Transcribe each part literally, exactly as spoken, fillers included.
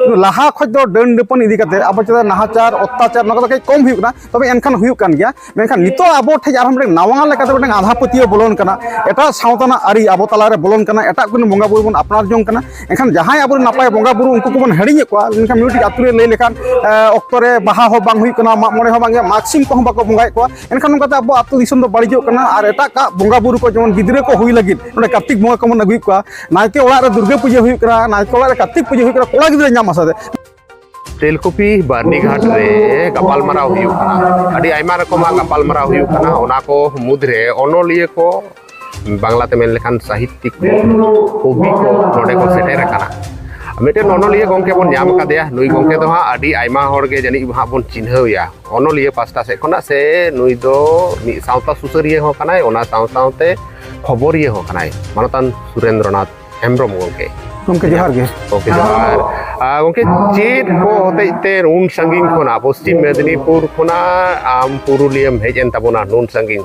ᱞᱟᱦᱟ ᱠᱷᱚᱡ ᱫᱚ ᱰᱟᱹᱱ ᱰᱟᱹᱯᱟᱹᱱ ᱤᱫᱤ ᱠᱟᱛᱮ ᱟᱵᱚ ᱪᱮᱛᱟᱱ ᱱᱟᱦᱟᱪᱟᱨ, ᱚᱛᱛᱟᱪᱟᱨ, ᱱᱚᱣᱟ ᱠᱚᱫᱚ ᱠᱟᱹᱡ ᱠᱚᱢ ᱦᱩᱭᱩᱜ ᱠᱟᱱᱟ, ᱛᱚᱵᱮ ᱮᱱᱠᱷᱟᱱ ᱦᱩᱭᱩᱜ ᱠᱟᱱ ᱜᱮᱭᱟ᱾ ᱢᱮᱱᱠᱷᱟᱱ ᱱᱤᱛᱚᱜ ᱟᱵᱚ ᱴᱷᱮᱱ ᱟᱨᱦᱚᱸ ᱢᱤᱫᱴᱮᱱ ᱱᱟᱣᱟ ᱞᱮᱠᱟᱛᱮ ᱢᱤᱫᱴᱮᱱ ᱟᱸᱫᱷᱟ ᱯᱟᱹᱛᱭᱟᱹᱣ ᱵᱚᱞᱚᱱ ᱠᱟᱱᱟ, ᱮᱴᱟᱜ ᱥᱟᱶᱛᱟ ᱨᱮᱱᱟᱜ ᱟᱹᱨᱤ ᱟᱵᱚ ᱛᱟᱞᱟᱨᱮ ᱵᱚᱞᱚᱱ ᱠᱟᱱᱟ, ᱮᱴᱟᱜ ᱠᱚ ᱵᱚᱸᱜᱟ ᱵᱩᱨᱩ ᱵᱚᱱ ᱟᱯᱱᱟᱨ ᱡᱚᱝ ᱠᱟᱱᱟ᱾ ᱮᱱᱠᱷᱟᱱ ᱡᱟᱦᱟᱸᱭ ᱟᱵᱚᱨᱮᱱ ᱱᱟᱯᱟᱭ ᱵᱚᱸᱜᱟ ᱵᱩᱨᱩ, ᱩᱱᱠᱩ ᱠᱚᱵᱚᱱ ᱦᱤᱲᱤᱧᱮᱫ ᱠᱚᱣᱟ᱾ ᱢᱮᱱᱠᱷᱟᱱ ᱢᱤᱫᱴᱤᱡ ᱟᱹᱛᱩ ᱨᱮ ᱞᱟᱹᱭ ᱞᱮᱠᱷᱟᱱ, ᱮ, ᱚᱠᱛᱚ ᱨᱮ ᱵᱟᱦᱟ ᱦᱚᱸ ᱵᱟᱝ ᱦᱩᱭᱩᱜ ᱠᱟᱱᱟ, ᱢᱟᱜ ᱢᱚᱬᱮ ᱦᱚᱸ ᱵᱟᱝ ᱜᱮ, ᱢᱟᱜᱽ ᱥᱤᱢ ᱠᱚᱦᱚᱸ ᱵᱟᱠᱚ ᱵᱚᱸᱜᱟᱭᱮᱫ ᱠᱚᱣᱟ᱾ ᱮᱱᱠᱷᱟᱱ ᱱᱚᱝᱠᱟᱛᱮ ᱟᱵᱚ ᱟᱹᱛᱩ ᱫᱤᱥᱚᱢ ᱫᱚ ᱵᱟᱹᱲᱤᱡᱚᱜ ᱠᱟᱱᱟ᱾ ᱟᱨ ᱮᱴᱟᱜ ᱠᱟᱜ ᱵᱚᱸᱜᱟ ᱵᱩᱨᱩ ᱠᱚ, ᱡᱮᱢᱚᱱ ᱜᱤᱫᱽᱨᱟᱹ ᱠᱚ ᱦᱩᱭ ᱞᱟᱹᱜᱤᱫ ᱱᱚᱰᱮ ᱠᱟᱨᱛᱤᱠ ᱵᱚᱸᱜᱟ ᱠᱚᱵᱚᱱ ᱟᱹᱜᱩᱭᱮᱫ ᱠᱚᱣᱟ, ᱱᱟᱭᱠᱮ ᱚᱲᱟᱜ ᱨᱮ ᱫᱩᱨᱜᱟᱹ ᱯᱩᱡᱟᱹ ᱦᱩᱭᱩᱜ ᱠᱟᱱᱟ, ᱱᱟᱭᱠᱮ ᱚᱲᱟᱜ ᱨᱮ ᱠᱟᱨᱛᱤᱠ ᱯᱩᱡᱟᱹ ᱦᱩᱭᱩᱜ ᱠᱟᱱᱟ, ᱠᱚᱲᱟ ᱜᱤᱫᱽᱨᱟᱹ ᱧᱟᱢ ᱟᱥᱟ ᱛᱮ᱾ ᱛᱮᱞᱠᱩᱯᱤ ᱵᱟᱨᱱᱤᱜᱷᱟᱴ ᱨᱮ ᱜᱟᱯᱟᱞᱢᱟᱨᱟᱣ ᱦᱩᱭᱩᱜ ᱠᱟᱱᱟ᱾ ᱟᱹᱰᱤ ᱟᱭᱢᱟ ᱨᱚᱠᱚᱢᱟᱜ ᱜᱟᱯᱟᱞᱢᱟᱨᱟᱣ ᱦᱩᱭᱩᱜ ᱠᱟᱱᱟ᱾ ᱚᱱᱟ ᱠᱚ ᱢᱩᱫᱽᱨᱮ ᱚᱱᱚᱞᱤᱭᱟᱹ ᱠᱚ, ᱵᱟᱝᱞᱟ ᱛᱮ ᱢᱮᱱ ᱞᱮᱠᱷᱟᱱ ᱥᱟᱦᱤᱛᱛᱤᱠ ᱠᱚ, ᱠᱚᱵᱤ ᱠᱚ ᱱᱚᱰᱮ ᱠᱚ ᱥᱮᱴᱮᱨ ᱟᱠᱟᱱᱟ᱾ ᱢᱤᱫᱴᱮᱱ ᱚᱱᱚᱞᱤᱭᱟᱹ ᱜᱚᱢᱠᱮ ᱵᱚᱱ ᱧᱟᱢ ᱟᱠᱟᱫᱮᱭᱟ᱾ ᱱᱩᱭ ᱜᱚᱢᱠᱮ ᱫᱚ ᱦᱟᱸᱜ ᱟᱹᱰᱤ ᱟᱭᱢᱟ ᱦᱚᱲ ᱜᱮ ᱡᱟᱹᱱᱤᱡ ᱦᱟᱸᱜ ᱵᱚᱱ ᱪᱤᱱᱦᱟᱹᱣᱮᱭᱟ, ᱚᱱᱚᱞᱤᱭᱟᱹ ᱯᱟᱥᱴᱟ ᱥᱮᱫ ᱠᱷᱚᱱᱟᱜ, ᱥᱮ ᱱᱩᱭ ᱫᱚ ᱢᱤᱫ ᱥᱟᱶᱛᱟ ᱥᱩᱥᱟᱹᱨᱤᱭᱟᱹ ᱦᱚᱸ ᱠᱟᱱᱟᱭ, ᱚᱱᱟ ᱥᱟᱶ ᱥᱟᱶᱛᱮ ᱠᱷᱚᱵᱚᱨᱤᱭᱟᱹ ᱦᱚᱸ ᱠᱟᱱᱟᱭ, ᱢᱟᱱᱚᱛᱟᱱ ᱥᱩᱨᱮᱱᱫᱨᱚᱱᱟᱛᱷ ᱦᱮᱢᱵᱨᱚᱢ ᱜᱚᱢᱠᱮ᱾ ᱜᱚᱢᱠᱮ, ᱡᱚᱦᱟᱨ ᱜᱮ᱾ ᱜᱚᱢᱠᱮ, ᱡᱚᱦᱟᱨ᱾ ᱟᱨ ᱜᱚᱢᱠᱮ, ᱪᱮᱫ ᱠᱚ ᱦᱚᱛᱮᱡ ᱛᱮ ᱱᱩᱱ ᱥᱟᱺᱜᱤᱧ ᱠᱷᱚᱱᱟᱜ, ᱯᱚᱥᱪᱤᱢ ᱢᱮᱫᱽᱱᱤᱯᱩᱨ ᱠᱷᱚᱱᱟᱜ ᱟᱢ ᱯᱩᱨᱩᱞᱤᱭᱟᱹᱢ ᱦᱮᱡ ᱮᱱ ᱛᱟᱵᱚᱱᱟ ᱱᱩᱱ ᱥᱟᱺᱜᱤᱧ?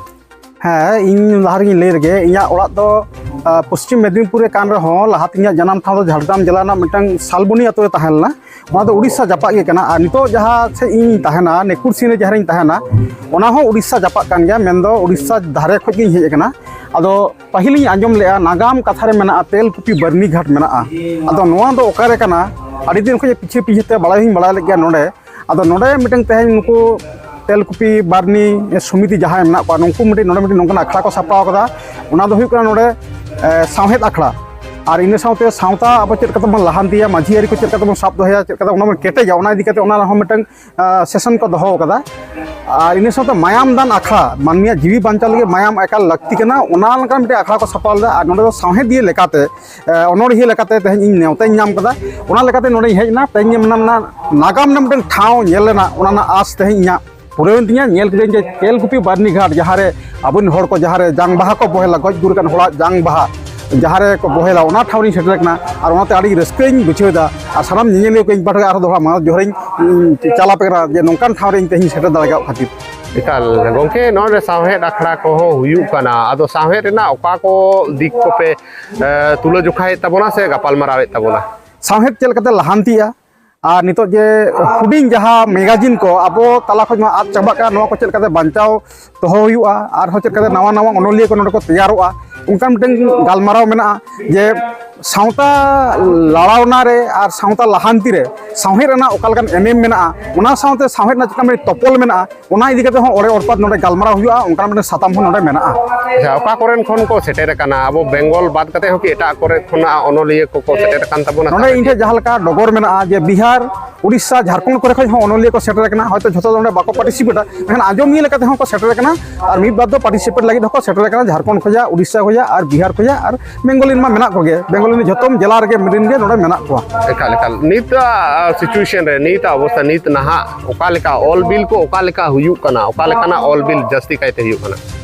ᱦᱮᱸ, ᱤᱧ ᱞᱟᱦᱟ ᱨᱮᱜᱤᱧ ᱞᱟᱹᱭ ᱨᱮᱜᱮ, ᱤᱧᱟᱹᱜ ᱚᱲᱟᱜ ᱫᱚ, ᱟ, ᱯᱚᱥᱪᱤᱢ ᱢᱮᱫᱽᱱᱤᱯᱩᱨ ᱨᱮ ᱠᱟᱱ ᱨᱮᱦᱚᱸ, ᱞᱟᱦᱟᱛᱮ ᱤᱧᱟᱹᱜ ᱡᱟᱱᱟᱢ ᱴᱷᱟᱶ ᱫᱚ ᱡᱷᱟᱲᱜᱨᱟᱢ ᱡᱮᱞᱟ ᱨᱮᱱᱟᱜ ᱢᱤᱫᱴᱟᱝ ᱥᱟᱞᱵᱚᱱᱤ ᱟᱛᱳ ᱨᱮ ᱛᱟᱦᱮᱸ ᱞᱮᱱᱟ᱾ ᱚᱱᱟ ᱫᱚ ᱩᱲᱤᱥᱥᱟ ᱡᱟᱯᱟᱜ ᱜᱮ ᱠᱟᱱᱟ᱾ ᱟᱨ ᱱᱤᱛᱚᱜ ᱡᱟᱦᱟᱸ ᱥᱮᱫ ᱤᱧ ᱛᱟᱦᱮᱱᱟ, ᱱᱮᱠᱩᱨ ᱥᱤᱝ ᱨᱮ ᱡᱟᱦᱟᱸ ᱨᱤᱧ ᱛᱟᱦᱮᱱᱟ, ᱚᱱᱟ ᱦᱚᱸ ᱩᱲᱤᱥᱥᱟ ᱡᱟᱯᱟᱜ ᱠᱟᱱ ᱜᱮᱭᱟ, ᱢᱮᱱᱫᱚ ᱩᱲᱤᱥᱥᱟ ᱫᱷᱟᱨᱮ ᱠᱷᱚᱡ ᱜᱤᱧ ᱦᱮᱡ ᱟᱠᱟᱱᱟ᱾ ᱟᱫᱚ ᱯᱟᱹᱦᱤᱞᱤᱧ ᱟᱸᱡᱚᱢ ᱞᱮᱜᱼᱟ, ᱱᱟᱜᱟᱢ ᱠᱟᱛᱷᱟ ᱨᱮ ᱢᱮᱱᱟᱜᱼᱟ, ᱛᱮᱞᱠᱩᱯᱤ ᱵᱟᱹᱨᱱᱤ ᱜᱷᱟᱴ ᱢᱮᱱᱟᱜᱼᱟ᱾ ᱟᱫᱚ ᱱᱚᱣᱟ ᱫᱚ ᱚᱠᱟᱨᱮ ᱠᱟᱱᱟ? ᱟᱹᱰᱤ ᱫᱤᱱ ᱠᱷᱚᱡ ᱯᱤᱪᱷᱟᱹ ᱯᱤᱪᱷᱟᱹ ᱛᱮ ᱵᱟᱲᱟᱭ ᱦᱚᱸᱧ ᱵᱟᱲᱟᱭ ᱞᱮᱫ ᱜᱮᱭᱟ ᱱᱚᱰᱮ᱾ ᱟᱫᱚ ᱱᱚᱰᱮ ᱢᱤᱫᱴᱟᱝ ᱛᱮᱦᱮᱧ ᱱᱩᱠᱩ ᱛᱮᱞᱠᱩᱯᱤ ᱵᱟᱨᱱᱤ ᱥᱚᱢᱤᱛᱤ ᱡᱟᱦᱟᱸᱭ ᱢᱮᱱᱟᱜ ᱠᱚᱣᱟ, ᱱᱩᱠᱩ ᱢᱤᱫᱴᱤᱡ ᱱᱚᱰᱮ ᱢᱤᱫᱴᱤᱡ ᱱᱚᱝᱠᱟᱱ ᱟᱠᱷᱲᱟ ᱠᱚ ᱥᱟᱯᱲᱟᱣ ᱠᱟᱫᱟ᱾ ᱚᱱᱟ ᱫᱚ ᱦᱩᱭᱩᱜ ᱠᱟᱱᱟ ᱱᱚᱰᱮ, ᱮ, ᱥᱟᱶᱦᱮᱫ ᱟᱠᱷᱲᱟ᱾ ᱟᱨ ᱤᱱᱟᱹ ᱥᱟᱶᱛᱮ ᱥᱟᱶᱛᱟ ᱟᱵᱚ ᱪᱮᱫ ᱞᱮᱠᱟ ᱛᱮᱵᱚᱱ ᱞᱟᱦᱟᱱᱛᱤᱭᱟ, ᱢᱟᱹᱡᱷᱤ ᱟᱹᱨᱤ ᱠᱚ ᱪᱮᱫ ᱞᱮᱠᱟ ᱛᱮᱵᱚᱱ ᱥᱟᱵ ᱫᱚᱦᱚᱭᱟ, ᱪᱮᱫ ᱞᱮᱠᱟ ᱛᱮ ᱚᱱᱟ ᱵᱚᱱ ᱠᱮᱴᱮᱡᱟ, ᱚᱱᱟ ᱤᱫᱤ ᱠᱟᱛᱮ ᱚᱱᱟ ᱨᱮᱦᱚᱸ ᱢᱤᱫᱴᱟᱝ, ᱟ, ᱥᱮᱥᱚᱱ ᱠᱚ ᱫᱚᱦᱚ ᱟᱠᱟᱫᱟ᱾ ᱟᱨ ᱤᱱᱟᱹ ᱥᱟᱶᱛᱮ ᱢᱟᱭᱟᱢ ᱫᱟᱱ ᱟᱠᱷᱲᱟ, ᱢᱟᱹᱱᱢᱤᱭᱟᱜ ᱡᱤᱣᱤ ᱵᱟᱧᱪᱟᱣ ᱞᱟᱹᱜᱤᱫ ᱢᱟᱭᱟᱢ ᱮᱠᱟᱞ ᱞᱟᱹᱠᱛᱤ ᱠᱟᱱᱟ, ᱚᱱᱟ ᱞᱮᱠᱟᱱ ᱢᱤᱫᱴᱮᱱ ᱟᱠᱷᱲᱟ ᱠᱚ ᱥᱟᱯᱲᱟᱣ ᱞᱮᱫᱟ᱾ ᱟᱨ ᱱᱚᱰᱮ ᱫᱚ ᱥᱟᱶᱦᱮᱫᱤᱭᱟᱹ ᱞᱮᱠᱟᱛᱮ, ᱮ, ᱚᱱᱚᱬᱦᱤᱭᱟᱹ ᱞᱮᱠᱟᱛᱮ ᱛᱮᱦᱮᱧ ᱤᱧ ᱱᱮᱣᱛᱟᱧ ᱧᱟᱢ ᱠᱟᱫᱟ᱾ ᱚᱱᱟ ᱞᱮᱠᱟᱛᱮ ᱱᱚᱰᱮᱧ ᱦᱮᱡ ᱮᱱᱟ᱾ ᱛᱮᱦᱮᱧ ᱚᱱᱟ ᱨᱮᱱᱟᱜ ᱱᱟᱜᱟᱢ ᱨᱮᱱᱟᱜ ᱢᱤᱫᱴᱟᱝ ᱴᱷᱟᱶ ᱧᱮᱞ ᱨᱮᱱᱟᱜ ᱚᱱᱟ ᱨᱮᱱᱟᱜ ᱟᱸᱥ ᱛᱮᱦᱮᱧ ᱤᱧᱟᱹᱜ ᱯᱩᱨᱟᱹᱣᱮᱱ ᱛᱤᱧᱟ᱾ ᱧᱮᱞ ᱠᱤᱫᱟᱹᱧ ᱡᱮ ᱛᱮᱞᱠᱩᱯᱤ ᱵᱟᱨᱱᱤ ᱜᱷᱟᱴ, ᱡᱟᱦᱟᱸ ᱨᱮ ᱟᱵᱚᱨᱮᱱ ᱦᱚᱲ ᱠᱚ ᱡᱟᱦᱟᱸ ᱨᱮ ᱡᱟᱝ ᱵᱟᱦᱟ ᱠᱚ ᱵᱚᱦᱮᱞᱟ, ᱜᱚᱡ ᱜᱩᱨ ᱟᱠᱟᱱ ᱦᱚᱲᱟᱜ ᱡᱟᱝ ᱵᱟᱦᱟ ᱡᱟᱦᱟᱸ ᱨᱮ ᱠᱚ ᱵᱚᱦᱮᱞᱟ, ᱚᱱᱟ ᱴᱷᱟᱶ ᱨᱤᱧ ᱥᱮᱴᱮᱨ ᱟᱠᱟᱱᱟ᱾ ᱟᱨ ᱚᱱᱟᱛᱮ ᱟᱹᱰᱤ ᱨᱟᱹᱥᱠᱟᱹᱧ ᱵᱩᱡᱷᱟᱹᱣ ᱮᱫᱟ᱾ ᱟᱨ ᱥᱟᱱᱟᱢ ᱧᱮᱧᱮᱞᱤᱭᱟᱹ ᱠᱚ ᱤᱧ ᱯᱟᱦᱴᱟ ᱠᱷᱚᱱ ᱟᱨᱦᱚᱸ ᱫᱚᱦᱲᱟ ᱢᱟᱱᱚᱛ ᱡᱚᱦᱟᱨᱤᱧ, ᱩᱸ, ᱪᱟᱞ ᱟᱯᱮ ᱠᱟᱱᱟ ᱡᱮ ᱱᱚᱝᱠᱟᱱ ᱴᱷᱟᱶ ᱨᱮ ᱤᱧ ᱛᱮᱦᱮᱧ ᱥᱮᱴᱮᱨ ᱫᱟᱲᱮ ᱠᱟᱜ ᱠᱷᱟᱹᱛᱤᱨ᱾ ᱮᱠᱟᱞ ᱜᱚᱢᱠᱮ, ᱱᱚᱰᱮ ᱥᱟᱶᱦᱮᱫ ᱟᱠᱷᱲᱟ ᱠᱚᱦᱚᱸ ᱦᱩᱭᱩᱜ ᱠᱟᱱᱟ, ᱟᱫᱚ ᱥᱟᱶᱦᱮᱫ ᱨᱮᱱᱟᱜ ᱚᱠᱟ ᱠᱚ ᱫᱤᱠ ᱠᱚᱯᱮ, ᱮ, ᱛᱩᱞᱟᱹ ᱡᱚᱠᱷᱟᱭᱮᱫ ᱛᱟᱵᱚᱱᱟ ᱥᱮ ᱜᱟᱯᱟᱞ ᱢᱟᱨᱟᱣᱮᱫ ᱛᱟᱵᱚᱱᱟ? ᱥᱟᱶᱦᱮᱫ ᱪᱮᱫ ᱞᱮᱠᱟᱛᱮ ᱞᱟᱦᱟᱱᱛᱤᱜᱼᱟ, ᱟᱨ ᱱᱤᱛᱚᱜ ᱡᱮ ᱦᱩᱰᱤᱧ ᱡᱟᱦᱟᱸ ᱢᱮᱜᱟᱡᱤᱱ ᱠᱚ ᱟᱵᱚ ᱛᱟᱞᱟ ᱠᱷᱚᱱ ᱢᱟ ᱟᱫ ᱪᱟᱵᱟᱜ ᱠᱟᱱᱟ, ᱱᱚᱣᱟ ᱠᱚ ᱪᱮᱫ ᱞᱮᱠᱟᱛᱮ ᱵᱟᱧᱪᱟᱣ ᱫᱚᱦᱚ ᱦᱩᱭᱩᱜᱼᱟ, ᱟᱨᱦᱚᱸ ᱪᱮᱫ ᱞᱮᱠᱟᱛᱮ ᱱᱟᱣᱟ ᱱᱟᱣᱟ ᱚᱱᱚᱞᱤᱭᱟᱹ ᱠᱚ ᱱᱚᱰᱮ ᱠᱚ ᱛᱮᱭᱟᱨᱚᱜᱼᱟ, ᱚᱱᱠᱟᱱ ᱢᱤᱫᱴᱮᱱ ᱜᱟᱞᱢᱟᱨᱟᱣ ᱢᱮᱱᱟᱜᱼᱟ ᱡᱮ ᱥᱟᱶᱛᱟ ᱞᱟᱲᱟᱣᱱᱟ ᱨᱮ ᱟᱨ ᱥᱟᱶᱛᱟ ᱞᱟᱦᱟᱱᱛᱤ ᱨᱮ ᱥᱟᱶᱦᱮᱫ ᱨᱮᱱᱟᱜ ᱚᱠᱟ ᱞᱮᱠᱟᱱ ᱮᱱᱮᱢ ᱢᱮᱱᱟᱜᱼᱟ, ᱚᱱᱟ ᱥᱟᱶᱛᱮ ᱥᱟᱶᱦᱮᱫ ᱨᱮᱱᱟᱜ ᱪᱮᱫ ᱞᱮᱠᱟ ᱢᱤᱫᱴᱮᱱ ᱛᱚᱯᱚᱞ ᱢᱮᱱᱟᱜᱼᱟ, ᱚᱱᱟ ᱤᱫᱤ ᱠᱟᱛᱮ ᱦᱚᱸ ᱚᱲᱮ ᱚᱲᱯᱟᱛ ᱱᱚᱰᱮ ᱜᱟᱞᱢᱟᱨᱟᱣ ᱦᱩᱭᱩᱜᱼᱟ, ᱚᱱᱠᱟᱱ ᱢᱤᱫᱴᱮᱱ ᱥᱟᱛᱟᱢ ᱦᱚᱸ ᱱᱚᱰᱮ ᱢᱮᱱᱟᱜᱼᱟ᱾ ᱟᱪᱪᱷᱟ, ᱚᱠᱟ ᱠᱚᱨᱮᱱ ᱠᱷᱚᱱ ᱠᱚ ᱥᱮᱴᱮᱨ ᱟᱠᱟᱱᱟ? ᱟᱵᱚ ᱵᱮᱝᱜᱚᱞ ᱵᱟᱫ ᱠᱟᱛᱮ ᱦᱚᱸ ᱠᱤ ᱮᱴᱟᱜ ᱠᱚᱨᱮ ᱠᱷᱚᱱᱟᱜ ᱚᱱᱚᱞᱤᱭᱟᱹ ᱠᱚᱠᱚ ᱥᱮᱴᱮᱨ ᱟᱠᱟᱱ ᱛᱟᱵᱚᱱᱟ? ᱱᱚᱰᱮ ᱤᱧ ᱴᱷᱮᱱ ᱡᱟᱦᱟᱸ ᱞᱮᱠᱟ ᱰᱚᱜᱚᱨ ᱢᱮᱱᱟᱜᱼᱟ ᱡᱮ ᱵᱤᱦᱟᱨ, ᱩᱲᱤᱥᱥᱟ, ᱡᱷᱟᱲᱠᱷᱚᱸᱰ ᱠᱚᱨᱮ ᱠᱷᱚᱱ ᱦᱚᱸ ᱚᱱᱚᱞᱤᱭᱟᱹ ᱠᱚ ᱥᱮᱴᱮᱨ ᱟᱠᱟᱱᱟ᱾ ᱦᱚᱭᱛᱳ ᱡᱷᱚᱛᱚ ᱫᱚ ᱱᱚᱰᱮ ᱵᱟᱠᱚ ᱯᱟᱨᱴᱤᱥᱤᱯᱮᱴᱟ, ᱢᱮᱱᱠᱷᱟᱱ ᱟᱸᱡᱚᱢᱤᱭᱟᱹ ᱞᱮᱠᱟ ᱛᱮᱦᱚᱸ ᱠᱚ ᱥᱮᱴᱮᱨ ᱟᱠᱟᱱᱟ᱾ ᱟᱨ ᱢᱤᱫ ᱵᱟᱨ ᱫᱚ ᱯᱟᱨᱴᱤᱥᱤᱯᱮᱴ ᱞᱟᱹᱜᱤᱫ ᱦᱚᱸᱠᱚ ᱥᱮᱴᱮᱨ ᱟᱠᱟᱱᱟ ᱡᱷᱟᱲᱠᱷᱚᱸᱰ ᱠᱷᱚᱱᱟᱜ, ᱩᱲᱤᱥᱥᱟ ᱠᱷᱚᱱᱟᱜ, ᱟᱨ ᱵᱤᱦᱟᱨ ᱠᱷᱚᱱᱟᱜ, ᱟᱨ ᱵᱮᱝᱜᱚᱞᱤ ᱢᱟ ᱢᱮᱱᱟᱜ ᱠᱚᱜᱮ, ᱵᱮᱝᱜᱚᱞᱤ ᱡᱷᱚᱛᱚᱢ ᱡᱮᱞᱟ ᱨᱮᱜᱮ ᱢᱤᱰᱤᱭᱟ ᱜᱮ ᱱᱚᱰᱮ ᱢᱮᱱᱟᱜ ᱠᱚᱣᱟ᱾ ᱮᱠᱟᱞ ᱮᱠᱟᱞ᱾ ᱱᱤᱛᱟᱜ ᱥᱤᱪᱩᱭᱮᱥᱚᱱ ᱨᱮ, ᱱᱤᱛᱟᱜ ᱚᱵᱚᱥᱛᱟ, ᱱᱤᱛ ᱱᱟᱦᱟᱜ ᱚᱠᱟ ᱞᱮᱠᱟ ᱚᱞ ᱵᱤᱞ ᱠᱚ ᱚᱠᱟ ᱞᱮᱠᱟ ᱦᱩᱭᱩᱜ ᱠᱟᱱᱟ, ᱚᱠᱟ ᱞᱮᱠᱟᱱᱟᱜ ᱚᱞ ᱵᱤᱞ ᱡᱟᱹᱥᱛᱤ ᱠᱟᱭᱛᱮ ᱦᱩᱭᱩᱜ ᱠᱟᱱᱟ?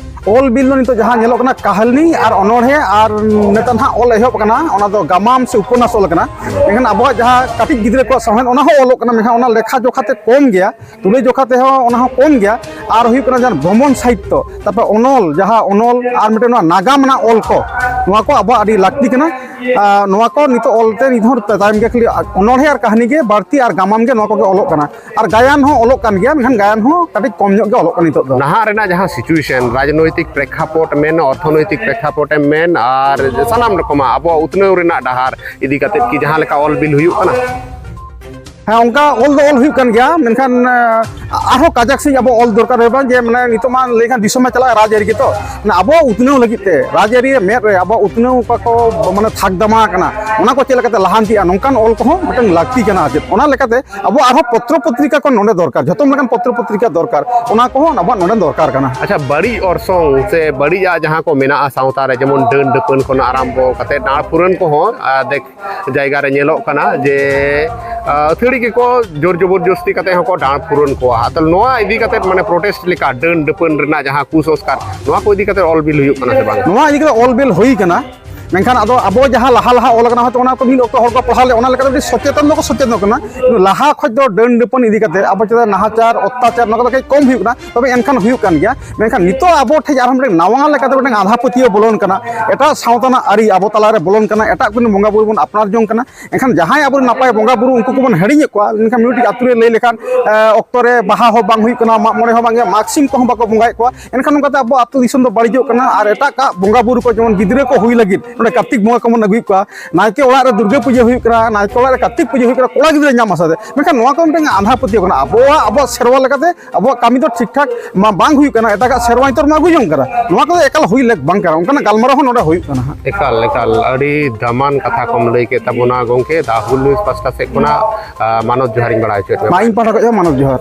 ᱚᱞ ᱵᱤᱞ ᱫᱚ ᱱᱤᱛᱚᱜ ᱡᱟᱦᱟᱸ ᱧᱮᱞᱚᱜ ᱠᱟᱱᱟ ᱠᱟᱹᱦᱱᱤ ᱟᱨ ᱚᱱᱚᱬᱦᱮ, ᱟᱨ ᱱᱮᱛᱟᱨ ᱱᱟᱦᱟᱜ ᱚᱞ ᱮᱦᱚᱵ ᱟᱠᱟᱱᱟ, ᱚᱱᱟ ᱫᱚ ᱜᱟᱢᱟᱢ ᱥᱮ ᱩᱯᱚᱱᱱᱟᱥ ᱚᱞ ᱟᱠᱟᱱᱟ᱾ ᱢᱮᱱᱠᱷᱟᱱ ᱟᱵᱚᱣᱟᱜ ᱡᱟᱦᱟᱸ ᱠᱟᱹᱴᱤᱡ ᱜᱤᱫᱽᱨᱟᱹ ᱠᱚᱣᱟᱜ ᱥᱟᱶᱦᱮᱫ, ᱚᱱᱟ ᱦᱚᱸ ᱚᱞᱚᱜ ᱠᱟᱱᱟ, ᱢᱮᱱᱠᱷᱟᱱ ᱚᱱᱟ ᱞᱮᱠᱷᱟ ᱡᱚᱠᱷᱟ ᱛᱮ ᱠᱚᱢ ᱜᱮᱭᱟ, ᱛᱩᱞᱟᱹ ᱡᱚᱠᱷᱟ ᱛᱮᱦᱚᱸ ᱚᱱᱟ ᱦᱚᱸ ᱠᱚᱢ ᱜᱮᱭᱟ᱾ ᱟᱨ ᱦᱩᱭᱩᱜ ᱠᱟᱱᱟ ᱡᱟᱦᱟᱸ ᱵᱷᱨᱚᱢᱚᱱ ᱥᱟᱦᱤᱛᱛᱚ, ᱛᱟᱨᱯᱚᱨ ᱚᱱᱚᱞ, ᱡᱟᱦᱟᱸ ᱚᱱᱚᱞ ᱟᱨ ᱢᱤᱫᱴᱮᱱ ᱱᱚᱣᱟ ᱱᱟᱜᱟᱢ ᱨᱮᱱᱟᱜ ᱚᱞ ᱠᱚ, ᱱᱚᱣᱟ ᱠᱚ ᱟᱵᱚᱣᱟᱜ ᱟᱹᱰᱤ ᱞᱟᱹᱠᱛᱤ ᱠᱟᱱᱟ᱾ ᱟᱨ ᱱᱚᱣᱟ ᱠᱚ ᱱᱤᱛᱚᱜ ᱚᱞ ᱛᱮ ᱱᱤᱛ ᱦᱚᱸ ᱛᱟᱭᱚᱢ ᱜᱮᱭᱟ, ᱠᱷᱟᱹᱞᱤ ᱚᱱᱚᱬᱦᱮ ᱟᱨ ᱠᱟᱹᱦᱱᱤ ᱜᱮ ᱵᱟᱹᱲᱛᱤ ᱟᱨ ᱜᱟᱢᱟᱢ ᱜᱮ ᱱᱚᱣᱟ ᱠᱚᱜᱮ ᱚᱞᱚᱜ ᱠᱟᱱᱟ᱾ ᱟᱨ ᱜᱟᱭᱟᱱ ᱦᱚᱸ ᱚᱞᱚᱜ ᱠᱟᱱ ᱜᱮᱭᱟ, ᱢᱮᱱᱠᱷᱟᱱ ᱜᱟᱭᱟᱱ ᱦᱚᱸ ᱠᱟᱹᱴᱤᱡ ᱠᱚᱢ ᱧᱚᱜ ᱜᱮ ᱚᱞᱚᱜ ᱠᱟᱱᱟ ᱱᱤᱛᱚᱜ ᱫᱚ᱾ ᱱᱟᱦᱟᱜ ᱨᱮᱱᱟᱜ ᱡᱟᱦᱟᱸ ᱥᱤᱪᱩᱭᱮᱥᱚᱱ, ᱨᱟᱡᱽᱱᱳᱭᱛᱤᱠ ᱯᱨᱮᱠᱠᱷᱟᱯᱚᱴ ᱢᱮᱱ, ᱚᱨᱛᱷᱚᱱᱳᱭᱛᱤᱠ ᱯᱨᱮᱠᱠᱷᱟᱯᱚᱴ ᱮᱢ ᱢᱮᱱ, ᱟᱨ ᱥᱟᱱᱟᱢ ᱨᱚᱠᱚᱢᱟᱜ ᱟᱵᱚᱣᱟᱜ ᱩᱛᱱᱟᱹᱣ ᱨᱮᱱᱟᱜ ᱰᱟᱦᱟᱨ ᱤᱫᱤ ᱠᱟᱛᱮᱫ ᱠᱤ ᱡᱟᱦᱟᱸ ᱞᱮᱠᱟ ᱚᱞ ᱵᱤᱞ ᱦᱩᱭᱩᱜ ᱠᱟᱱᱟ? ᱦᱮᱸ, ᱚᱱᱠᱟ ᱚᱞ ᱫᱚ ᱚᱞ ᱦᱩᱭᱩᱜ ᱠᱟᱱ ᱜᱮᱭᱟ, ᱢᱮᱱᱠᱷᱟᱱ ᱟᱨᱦᱚᱸ ᱠᱟᱡᱟᱠ ᱥᱮᱫ ᱟᱵᱚ ᱚᱞ ᱫᱚᱨᱠᱟᱨ ᱦᱩᱭᱩᱜᱼᱟ, ᱡᱮ ᱢᱟᱱᱮ ᱱᱤᱛᱚᱜ ᱢᱟ ᱞᱟᱹᱭ ᱠᱷᱟᱱ ᱫᱤᱥᱚᱢ ᱢᱟ ᱪᱟᱞᱟᱜ ᱨᱟᱡᱽᱟᱹᱨᱤ ᱜᱮᱛᱚ, ᱢᱟᱱᱮ ᱟᱵᱚᱣᱟᱜ ᱩᱛᱱᱟᱹᱣ ᱞᱟᱹᱜᱤᱫ ᱛᱮ, ᱨᱟᱡᱽᱟᱹᱨᱤ ᱢᱮᱫ ᱨᱮ ᱟᱵᱚᱣᱟᱜ ᱩᱛᱱᱟᱹᱣ ᱚᱠᱟ ᱠᱚ ᱢᱟᱱᱮ ᱛᱷᱟᱠ ᱫᱟᱢᱟ ᱟᱠᱟᱱᱟ, ᱚᱱᱟ ᱠᱚ ᱪᱮᱫ ᱞᱮᱠᱟᱛᱮ ᱞᱟᱦᱟᱱᱛᱤᱜᱼᱟ, ᱱᱚᱝᱠᱟᱱ ᱚᱞ ᱠᱚᱦᱚᱸ ᱢᱤᱫᱴᱟᱝ ᱞᱟᱹᱠᱛᱤ ᱠᱟᱱᱟ᱾ ᱟᱨ ᱪᱮᱫ ᱚᱱᱟ ᱞᱮᱠᱟᱛᱮ ᱟᱵᱚ ᱟᱨᱦᱚᱸ ᱯᱚᱛᱨᱚ ᱯᱚᱛᱨᱤᱠᱟ ᱠᱚ ᱱᱚᱰᱮ ᱫᱚᱨᱠᱟᱨ, ᱡᱷᱚᱛᱚ ᱞᱮᱠᱟᱱ ᱯᱚᱛᱨᱚ ᱯᱚᱛᱨᱤᱠᱟ ᱫᱚᱨᱠᱟᱨ, ᱚᱱᱟ ᱠᱚᱦᱚᱸ ᱟᱵᱚᱣᱟᱜ ᱱᱚᱰᱮ ᱫᱚᱨᱠᱟᱨ ᱠᱟᱱᱟ᱾ ᱟᱪᱪᱷᱟ, ᱵᱟᱹᱲᱤᱡ ᱚᱨᱥᱚᱝ ᱥᱮ ᱵᱟᱹᱲᱤᱡᱟᱜ ᱡᱟᱦᱟᱸ ᱠᱚ ᱢᱮᱱᱟᱜᱼᱟ ᱥᱟᱶᱛᱟ ᱨᱮ, ᱡᱮᱢᱚᱱ ᱰᱟᱹᱱ ᱰᱟᱹᱯᱟᱹᱱ ᱠᱷᱚᱱ ᱟᱨᱟᱢᱵᱚ ᱠᱟᱛᱮ ᱰᱟᱸᱲ ᱯᱷᱩᱨᱟᱹᱱ ᱠᱚᱦᱚᱸ, ᱟᱨ ᱫᱮᱠ ᱡᱟᱭᱜᱟ ᱨᱮ ᱧᱮᱞᱚᱜ ᱠᱟᱱᱟ ᱡᱮ ᱟᱹᱛᱷᱟᱹᱲᱤ ᱜᱮᱠᱚ ᱡᱳᱨ ᱡᱚᱵᱚᱨ ᱡᱚᱥᱛᱤ ᱠᱟᱛᱮ ᱦᱚᱸᱠᱚ ᱰᱟᱸᱲ ᱯᱷᱩᱨᱟᱹᱱ ᱠᱚᱣᱟ᱾ ᱛᱟᱦᱞᱮ ᱱᱚᱣᱟ ᱤᱫᱤ ᱠᱟᱛᱮ ᱢᱟᱱᱮ ᱯᱨᱚᱴᱮᱥᱴ ᱞᱮᱠᱟ ᱰᱟᱹᱱ ᱰᱟᱹᱯᱟᱹᱱ ᱨᱮᱱᱟᱜ ᱡᱟᱦᱟᱸ ᱠᱩᱥᱚᱝᱥᱠᱟᱨ, ᱱᱚᱣᱟ ᱠᱚ ᱤᱫᱤ ᱠᱟᱛᱮ ᱚᱞ ᱵᱤᱞ ᱦᱩᱭᱩᱜ ᱠᱟᱱᱟ ᱥᱮ ᱵᱟᱝ? ᱱᱚᱣᱟ ᱤᱫᱤ ᱠᱟᱛᱮ ᱚᱞ ᱵᱤᱞ ᱦᱩᱭ ᱠᱟᱱᱟ᱾ ᱢᱮᱱᱠᱷᱟᱱ ᱟᱫᱚ ᱟᱵᱚ ᱡᱟᱦᱟᱸ ᱞᱟᱦᱟ ᱞᱟᱦᱟ ᱚᱞ ᱟᱠᱟᱱᱟ, ᱦᱚᱭᱛᱳ ᱚᱱᱟ ᱠᱚ ᱢᱤᱫ ᱚᱠᱛᱚ ᱦᱚᱲ ᱠᱚ ᱯᱟᱲᱦᱟᱣ ᱞᱮᱫ, ᱚᱱᱟ ᱞᱮᱠᱟᱛᱮ ᱟᱹᱰᱤ ᱥᱚᱪᱮᱛᱚᱱ ᱫᱚᱠᱚ ᱥᱚᱪᱮᱛᱚᱱ ᱠᱟᱱᱟ, ᱠᱤᱱᱛᱩ ᱞᱟᱦᱟ ᱠᱷᱚᱡ ᱫᱚ ᱰᱟᱹᱱ ᱰᱟᱹᱯᱟᱹᱱ ᱤᱫᱤ ᱠᱟᱛᱮ ᱟᱵᱚ ᱪᱮᱛᱟᱱ ᱱᱟᱦᱟᱪᱟᱨ, ᱚᱛᱛᱟᱪᱟᱨ, ᱱᱚᱣᱟ ᱠᱚᱫᱚ ᱠᱟᱹᱡ ᱠᱚᱢ ᱦᱩᱭᱩᱜ ᱠᱟᱱᱟ᱾ ᱛᱚᱵᱮ ᱮᱱᱠᱷᱟᱱ ᱦᱩᱭᱩᱜ ᱠᱟᱱ ᱜᱮᱭᱟ᱾ ᱢᱮᱱᱠᱷᱟᱱ ᱱᱤᱛᱚᱜ ᱟᱵᱚ ᱴᱷᱮᱱ ᱟᱨᱦᱚᱸ ᱢᱤᱫᱴᱮᱱ ᱱᱟᱣᱟ ᱞᱮᱠᱟᱛᱮ ᱢᱤᱫᱴᱮᱱ ᱟᱸᱫᱷᱟ ᱯᱟᱹᱛᱭᱟᱹᱣ ᱵᱚᱞᱚᱱ ᱠᱟᱱᱟ, ᱮᱴᱟᱜ ᱥᱟᱶᱛᱟ ᱨᱮᱱᱟᱜ ᱟᱹᱨᱤ ᱟᱵᱚ ᱛᱟᱞᱟᱨᱮ ᱵᱚᱞᱚᱱ ᱠᱟᱱᱟ, ᱮᱴᱟᱜ ᱠᱚ ᱵᱚᱸᱜᱟ ᱵᱩᱨᱩ ᱵᱚᱱ ᱟᱯᱱᱟᱨ ᱡᱚᱝ ᱠᱟᱱᱟ᱾ ᱮᱱᱠᱷᱟᱱ ᱡᱟᱦᱟᱸᱭ ᱟᱵᱚᱨᱮᱱ ᱱᱟᱯᱟᱭ ᱵᱚᱸᱜᱟ ᱵᱩᱨᱩ, ᱩᱱᱠᱩ ᱠᱚᱵᱚᱱ ᱦᱤᱲᱤᱧᱮᱫ ᱠᱚᱣᱟ, ᱮᱱᱠᱷᱟᱱ ᱢᱤᱫᱴᱤᱡ ᱟᱹᱛᱩ ᱨᱮ ᱞᱟᱹᱭ ᱞᱮᱠᱷᱟᱱ, ᱮ, ᱚᱠᱛᱚ ᱨᱮ ᱵᱟᱦᱟ ᱦᱚᱸ ᱵᱟᱝ ᱦᱩᱭᱩᱜ ᱠᱟᱱᱟ, ᱢᱟᱜ ᱢᱚᱬᱮ ᱦᱚᱸ ᱵᱟᱝ ᱜᱮ, ᱢᱟᱜᱽ ᱥᱤᱢ ᱠᱚᱦᱚᱸ ᱵᱟᱠᱚ ᱵᱚᱸᱜᱟᱭᱮᱫ ᱠᱚᱣᱟ᱾ ᱮᱱᱠᱷᱟᱱ ᱱᱚᱝᱠᱟᱛᱮ ᱟᱵᱚ ᱟᱹᱛᱩ ᱫᱤᱥᱚᱢ ᱫᱚ ᱵᱟᱹᱲᱤᱡᱚᱜ ᱠᱟᱱᱟ᱾ ᱟᱨ ᱮᱴᱟᱜᱟᱜ ᱵᱚᱸᱜᱟ ᱵᱩᱨᱩ ᱠᱚ, ᱡᱮᱢᱚᱱ ᱜᱤᱫᱽᱨᱟᱹ ᱠᱚ ᱦᱩᱭ ᱞᱟᱹᱜᱤᱫ ᱱᱚᱰᱮ ᱠᱟᱨᱛᱤᱠ ᱵᱚᱸᱜᱟ ᱠᱚᱵᱚᱱ ᱟᱹᱜᱩᱭᱮᱫ ᱠᱚᱣᱟ, ᱱᱟᱭᱠᱮ ᱚᱲᱟᱜ ᱨᱮ ᱫᱩᱨᱜᱟᱹ ᱯᱩᱡᱟᱹ ᱦᱩᱭᱩᱜ ᱠᱟᱱᱟ, ᱱᱟᱭᱠᱮ ᱚᱲᱟᱜ ᱨᱮ ᱠᱟᱨᱛᱤᱠ ᱯᱩᱡᱟᱹ ᱦᱩᱭᱩᱜ ᱠᱟᱱᱟ ᱠᱚᱲᱟ ᱜᱤᱫᱽᱨᱟᱹ ᱧᱟᱢ ᱟᱥᱟ ᱛᱮ᱾ ᱢᱮᱱᱠᱷᱟᱱ ᱱᱚᱣᱟ ᱠᱚ ᱢᱤᱫᱴᱟᱝ ᱟᱸᱫᱷᱟ ᱯᱟᱹᱛᱭᱟᱹᱣ ᱠᱟᱱᱟ᱾ ᱟᱵᱚᱣᱟᱜ, ᱟᱵᱚᱣᱟᱜ ᱥᱮᱨᱣᱟ ᱞᱮᱠᱟᱛᱮ ᱟᱵᱚᱣᱟᱜ ᱠᱟᱹᱢᱤ ᱫᱚ ᱴᱷᱤᱠ ᱴᱷᱟᱠ ᱢᱟ ᱵᱟᱝ ᱦᱩᱭᱩᱜ ᱠᱟᱱᱟ, ᱮᱴᱟᱜᱟᱜ ᱥᱮᱨᱣᱟ ᱧᱩᱛᱩᱢ ᱢᱟ ᱟᱹᱜᱩ ᱡᱚᱝ ᱠᱟᱱᱟ᱾ ᱱᱚᱣᱟ ᱠᱚᱫᱚ ᱮᱠᱟᱞ ᱦᱩᱭ ᱞᱮᱠ ᱵᱟᱝ ᱠᱟᱱᱟ, ᱚᱱᱠᱟᱱᱟᱜ ᱜᱟᱞᱢᱟᱨᱟᱣ ᱦᱚᱸ ᱱᱚᱰᱮ ᱦᱩᱭᱩᱜ ᱠᱟᱱᱟ ᱦᱟᱸᱜ᱾ ᱮᱠᱟᱞ, ᱮᱠᱟᱞ, ᱟᱹᱰᱤ ᱫᱟᱢᱟᱱ ᱠᱟᱛᱷᱟ ᱠᱚᱢ ᱞᱟᱹᱭ ᱠᱮᱫ ᱛᱟᱵᱚᱱᱟ ᱜᱚᱢᱠᱮ, ᱫᱟ ᱦᱩᱞ ᱱᱤᱭᱩᱡᱽ ᱯᱟᱥᱴᱟ ᱥᱮᱫ ᱠᱷᱚᱱᱟᱜ, ᱟ, ᱢᱟᱱᱚᱛ ᱡᱚᱦᱟᱨᱤᱧ ᱵᱟᱲᱟᱭ ᱦᱚᱪᱚᱭᱮᱫ ᱢᱮᱭᱟ᱾ ᱢᱟ ᱤᱧ ᱯᱟᱦᱴᱟ ᱠᱷᱚᱱ ᱦᱚᱸ ᱢᱟᱱᱚᱛ ᱡᱚᱦᱟᱨ᱾